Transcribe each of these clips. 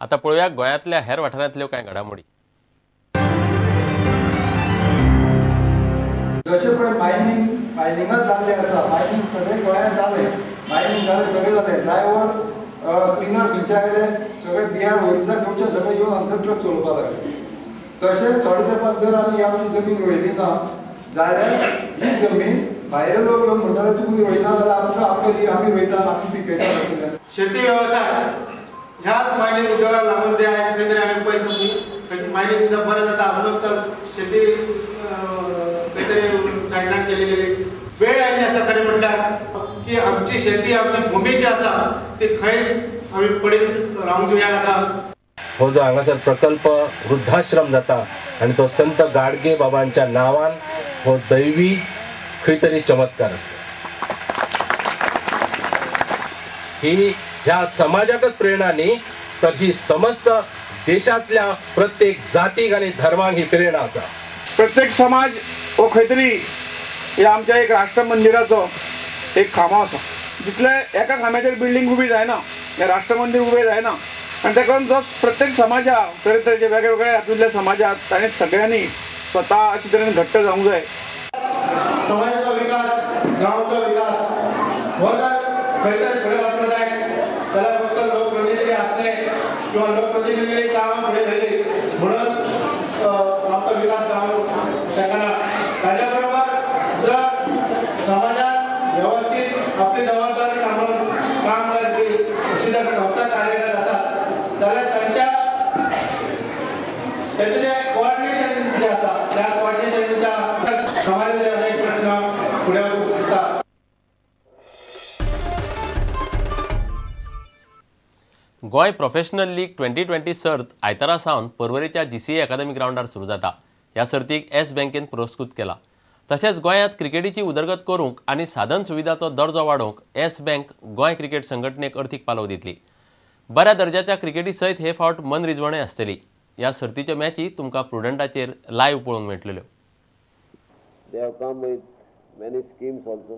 आतां पळोवया गोंयांतल्या हेर वाठारांतल्यो कांय घडामोडी. जशें पळय मायनींग मायनिंगात जाल्लें आसा, मायनींग सगळें गोंयांत जालें, मायनींग जालें, सगळें जालें. ड्रायव्हर क्लिनर खंयचे आयले, सगळे बिहार ओरिसा खंयचे सगळे येवन हांगसर ट्रक चलोवपाक लागले. तशेंच थोडे तेंपान जर आमी आमची जमीन रोयली ना जाल्यार ही जमीन भायले लोक येवन म्हणटाले तुमी रोयना जाल्यार आमकां आमकां आमी रोयता, आमी पिकयता. शेती वेवसाय ह्याच मायनींग उद्योगाक लागून ते आयज खंय तरी आमी पयस मायनींग उद्योग बरें जाता म्हणून तर शेती खंय तरी सायडान केली गेली. वेळ आयिल्ली आसा खरें म्हटल्यार की आमची शेती आमची भुमी जी आसा ती खंयच आमी पडीन रावंक दिवया नाका. हो जो हांगासर प्रकल्प वृद्धाश्रम जाता आनी तो संत गाडगे बाबांच्या नांवान हो दैवी खंय तरी चमत्कार आसा. ही ह्या समाजाकच प्रेरणा न्ही तर ही समस्त देशांतल्या प्रत्येक जातीक आनी धर्माक ही प्रेरणा आसा. प्रत्येक समाज हो खंय तरी ह्या आमच्या एक राष्ट्र मंदिराचो एक खांबो आसा. जितले एका खांब्याचेर बिल्डींग उबी जायना, हें राष्ट्र मंदीर उबें जायना आनी ताका लागून जो प्रत्येक समाजाक तरेतरेचे वेगळे हातूंतल्या समाजाक ताणें सगळ्यांनी स्वता अशे तरेन घट्ट जावंक जाय. समाजाचो विकास, गांवचो विकास हो जर खंय तरी फुडें वचपाक जाय जाल्यार फक्त लोकप्रतिनिधी आसले किंवा लोकप्रतिनिधी कामां फुडें व्हेली म्हणून आमचो विकास जावंक शकना. ताच्या बरोबर जर समाजात व्यवस्थीत आपली जबाबदारी सांबाळून काम करपी अशी जर संस्था कार्यरत आसात जाल्यार तांच्या तांचें जें कोऑर्डिनेशन जें आसा त्या कोऑर्डिनेशनाच्या समाजाचे अनेक प्रश्न फुडें उरतात. गोंय प्रोफेशनल लीग 2020 सर्त आयतारा सावन पर्वरेच्या जीसीए अकादमी ग्रावंडार सुरू जाता. ह्या सर्तीक एस बँकेन पुरस्कृत केला. तशेंच गोंयांत क्रिकेटीची उदरगत करूंक आनी साधन सुविधाचो दर्जो वाडोवंक एस बँक गोंय क्रिकेट संघटनेक अर्थीक पालव दितली. बऱ्या दर्जाच्या क्रिकेटी सयत हे फावट मनरिजवणय आसतली. ह्या सर्तीच्यो मॅची तुमकां प्रुडंटाचेर लायव्ह पळोवंक मेळटल्यो. They have come with many schemes also,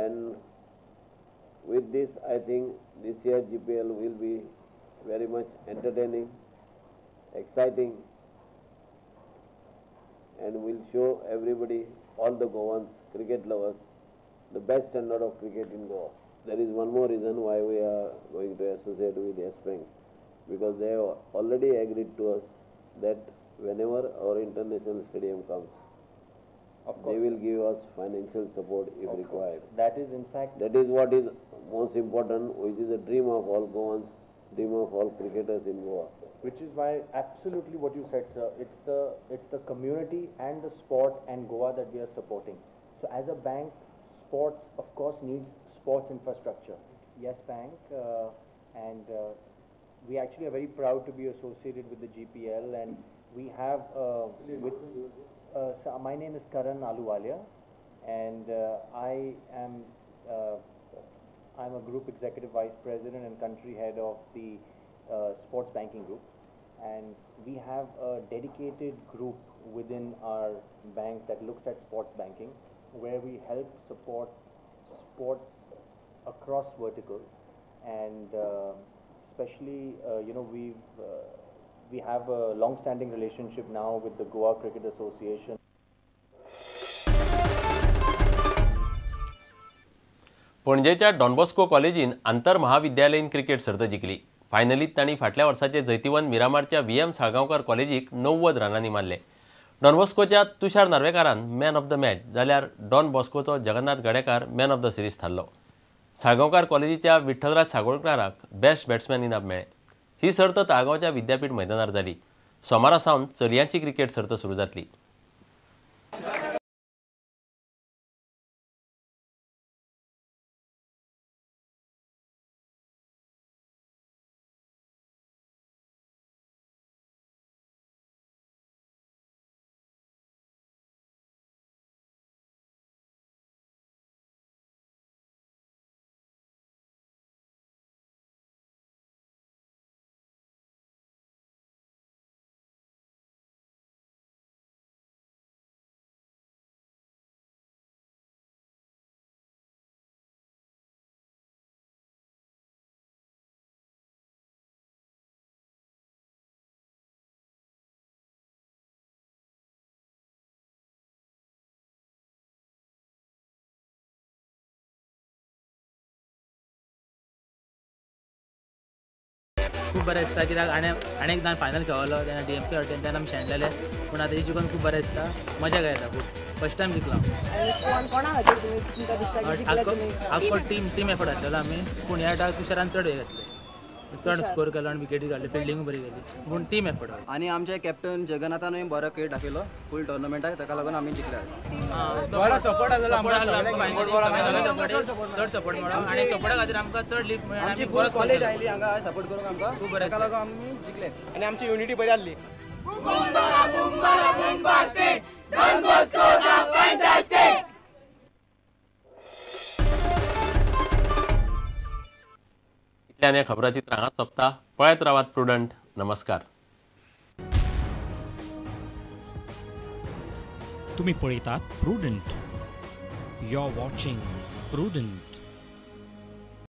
and with this I think this year GPL will be very much entertaining, exciting, and will show everybody, all the Goans, cricket lovers, the best standard of cricket in Goa. There is one more reason why we are going to associate with Yes Bank, because they have already agreed to us that whenever our international stadium comes, they will give us financial support if required. That is in fact... That is what is most important, which is a dream of all Goans, dream of all cricketers in Goa. Which is why absolutely what you said, sir, it's the community and the sport and Goa that we are supporting. So as a bank, sports of course needs sports infrastructure. Yes Bank, and we actually are very proud to be associated with the GPL, and we have so my name is Karan Ahluwalia, and I'm a group executive vice president and country head of the sports banking group, and we have a dedicated group within our bank that looks at sports banking, where we help support sports across verticals, and especially you know, we have a long-standing relationship now with the Goa Cricket Association. पणजेच्या don Bosco कॉलेजीन आंतर महाविद्यालयीन cricket सर्त जिखली. फायनलीत तांणी फाटल्या वर्साचे जैतिवंत मिरामारच्या व्ही एम साळगांवकर कॉलेजीक 90 रनांनी मारले. डॉन बॉस्कोच्या तुषार नार्वेकारान मॅन ऑफ the match जाल्यार डॉन बॉस्कोचो Jagannath Gadekar man of the series थारलो. साळगांवकार कॉलेजीच्या विठ्ठलराज सागोळकाराक बेस्ट बॅट्समॅन इनाम मेळ्ळें. ही सर्त ताळगांवच्या विद्यापीठ मैदानार जाली. सोमारा सावन चलयांची क्रिकेट सर्त सुरू जातली. खूब बरें दिसता कित्याक आनी एकदां फायनल खेळलो तेन्ना डीएमसी हटेन तेन्ना आमी शेणलेले, पूण आतां ही जिखून खूब बरें दिसता, मजा येता खूब. फर्स्ट टायम जिखलो. आख्खो टीम एफर्ट आसलेलो आमी, पूण ह्या डाक तुषारान चड हे घातले, चड स्कोर केलो आनी विकेटी काडली, फिल्डिंगूय बरी केली, पूण टीम एफर्ट. आनी आमचे कॅप्टन जगन्नाथानूय बरो खेळ दाखयलो फूल टुर्नामेंटाक, ताका लागून आमी जिखले. बरो सपोर्ट आसलो, चड सपोर्ट मेळ्ळो आनी सपोर्टा खातीर आमकां चड लिफ्ट मेळ्ळी. आमची फूल कॉलेज आयली हांगा सपोर्ट करूंक आमकां, ताका लागून आमी जिखले आनी आमची युनिटी बरी आसली. इतल्यान ह्या खबराचित्र हांगा सोंपता. पळयत रावात प्रुडंट. नमस्कार. तुम्ही पळयतात Prudent. You are watching Prudent.